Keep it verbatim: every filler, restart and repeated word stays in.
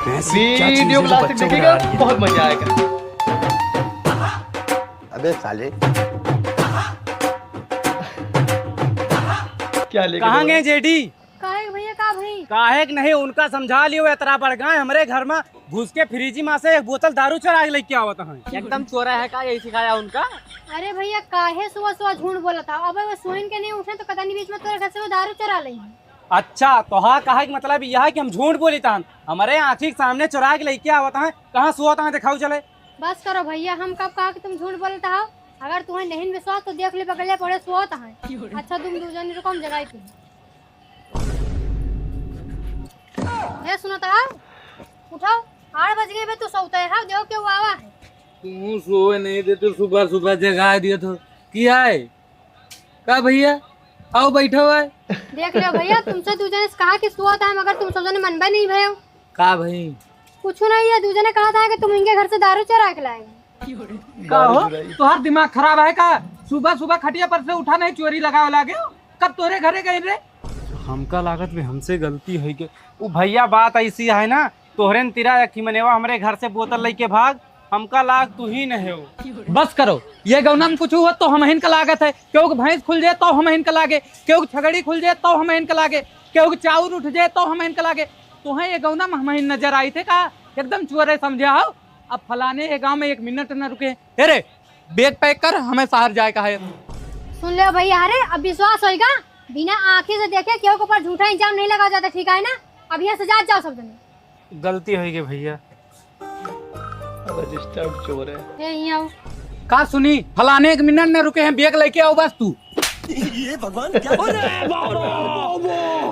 ऐसी क्या चीज़ वीडियो है को जो लास्ट तक बच्चों को देखिएगा, डरा रही है? बहुत मजा आएगा। अबे साले। क्या लेके कहाँ गए जेडी? काहे के भैया, का भई? काहे के नहीं, उनका समझा लियो, इतना बड़ गाय हमरे घर में घुस के फ्रिज में से एक बोतल दारू चुरा के लेके आवत हैं। एकदम चोरा है का, यही सिखाया उनका? अरे भैया, काहे सुबह सुबह झूठ बोलत है? अबे वो सोइन के नहीं उठे तो कतनी बीच में तोरे घर से वो दारू चुरा लेइ। अच्छा, तोहार कहे के मतलब यह है कि हम झूठ बोलित हन? हमरे आँखी के सामने चुरा के लेके आवत हैं, कहाँ सोवत हैं, दिखाओ चले। बस करो भैया, हम कब कहा कि तुम झूठ बोलत हो? अगर तुम्हें नहीं विश्वास तो देख ले, बगले पड़े सोवत हैं। अच्छा, तुम दू जने रुको, हम जगाई तुम। ए, सुनत हो? उठाओ, आठ बज गए बे, तू सोवत हो, देखो केहू आवा है। तू सोवे नहीं देते, सुबह सुबह जगा दिया तो। किया है? का भैया? आओ बैठो है। देख लो भैया, तुमसे दू जने से कहा कि सोवत है, मगर तुम सब जने मनबे नहीं भयो। का भई? कुछ नहीं है, दू जने कहा था कि तुम इनके घर से दारू चुरा के लाए। का हो? तोहार दिमाग खराब है का? सुबह सुबह खटिया पर से उठा नहीं, चोरी लगावे लागे हो? कब तोरे घरे गए रे? हमका लागत भी हमसे गलती होई के। उ भैया, बात ऐसी है ना, तोहरे न तिरा अखी मनेवा हमरे घर से बोतल लेके भाग, हमका लाग तू ही न हो। बस करो, ये गौना में कुछ हुआ तो हमहिन का लागत है, केहू के भैंस खुल जाए तो हमहिन का लागे, केहू के छगड़ी खुल जाए तो हमहिन का लागे, केहू के चाउर उठ जाए तो हमहिन का लागे। तोहें ये गौना में हमहिन नजर आई थे का? एकदम चोरे समझे हो। अब फलाने ये गाँव में एक मिनट न रुके। हे रे, बैग पैक कर, हमें शहर जाए का है। सुन ले भैया, अरे अब विश्वास होएगा, बिना आँखी से देखे केहू के ऊपर झूठा इल्जाम नहीं लगावा जाता, ठीक है ना? अब यहाँ से जा, जाओ सब जने। गलती होई गई भैया। रजिस्टर्ड चोर है। ए, यहाँ आओ। का सुनी, फलाने एक मिनट न रुके हैं, बैग लेके आओ बस तू। ये भगवान क्या अरे बाबा!